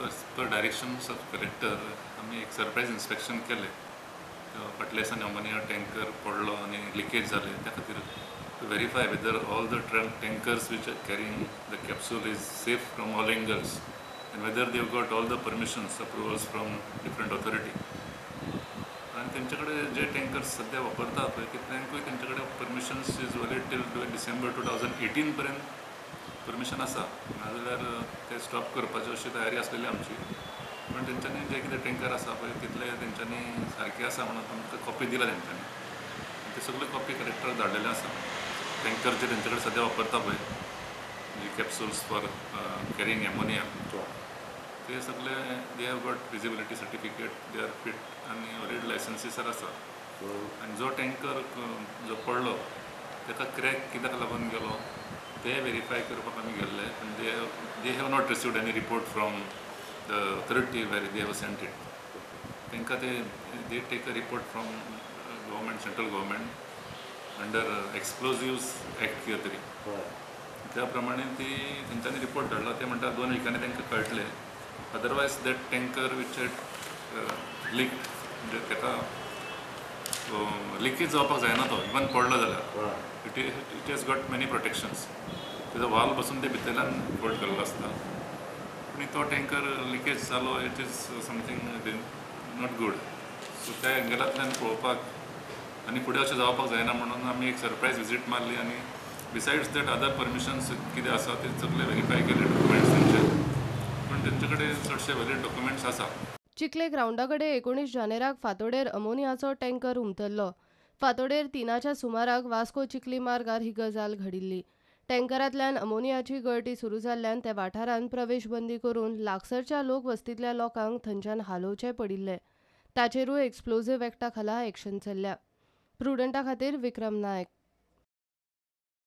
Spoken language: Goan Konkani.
As per directions of collector आमी एक सरप्रायज इन्स्पेक्शन केलें. फाटल्या दिसांनी अमोनिया टँकर पडलो आनी लिकेज जालें, त्या खातीर to verify whether all the tankers which are carrying the capsule is safe from all angles and whether they have got all the permissions, approvals from different authority. आनी तेंचे कडेन जे टँकर्स सद्या वापरता पळय तितल्यांकूय तेंचे कडेन permissions is valid till December 2018 पर्यंत परमिशन आसा. नाजाल्यार ते स्टॉप करपाची अशी तयारी आसलेली आमची, पूण तेंच्यांनी जे कितें टँकर आसा पळय तितले तेंच्यांनी सारके आसा म्हणून आमकां कॉपी दिला तेंच्यांनी. ते सगळे कॉपी कलेक्टराक धाडलेले आसा. टँकर जे तेंचे कडेन सद्या वापरता पळय जे कॅप्सुल्स फॉर कॅरिंग एमोनिया ते सगळे they have got visibility certificate, they are fit आनी व्हॅलिड लायसन्सीसार आसा. आनी जो टँकर जो पडलो ताका क्रॅक कित्याक लागून गेलो ते वेरीफाय करपाक आमी गेल्ले, पूण they have not received any report from the authority where they have sent it. तांकां ते they take a report from government, central government under explosives act कितें तरी, त्या प्रमाणे ती तेंच्यांनी रिपोर्ट धाडला. ते म्हणटा 2 विकांनी तांकां कळटलें. Otherwise that tanker which had leak, म्हणजे ताका लिकेज जावपाक जायना, तो इवन पडलो जाल्यार it has got many protections. तेजो वाल बसून ते भितरल्यान फोल्ड केल्लो आसता, पूण तो टँकर लिकेज जालो, it is something not good. So त्या एंगलांतल्यान पळोवपाक आनी फुडें अशें जावपाक जायना म्हणून आमी एक सरप्रायज विजीट मारली आनी बिसायड्स that other permissions कितें आसा ते सगळे वेरीफाय केले डॉक्युमेंट्स तेंचे, पूण तेंचे कडेन चडशे व्हॅलिड डॉक्युमेंट्स आसा. चिखले ग्रावंडा कडेन 19 जानेराक फांतोडेर अमोनियाचो टँकर उमथल्लो. फांतोडेर 3च्या सुमाराक वास्को चिखली मार्गार ही गजाल घडिल्ली. टँकरांतल्यान अमोनियाची गळटी सुरू जाल्ल्यान त्या वाठारांत प्रवेश बंदी करून लागसरच्या लोकवस्तींतल्या लोकांक थंयच्यान हालोवचे पडिल्ले. ताचेरूय एक्सप्लोझिव्ह एक्टा खाला एक्शन चल्ल्या. प्रुडंटा खातीर विक्रम नायक.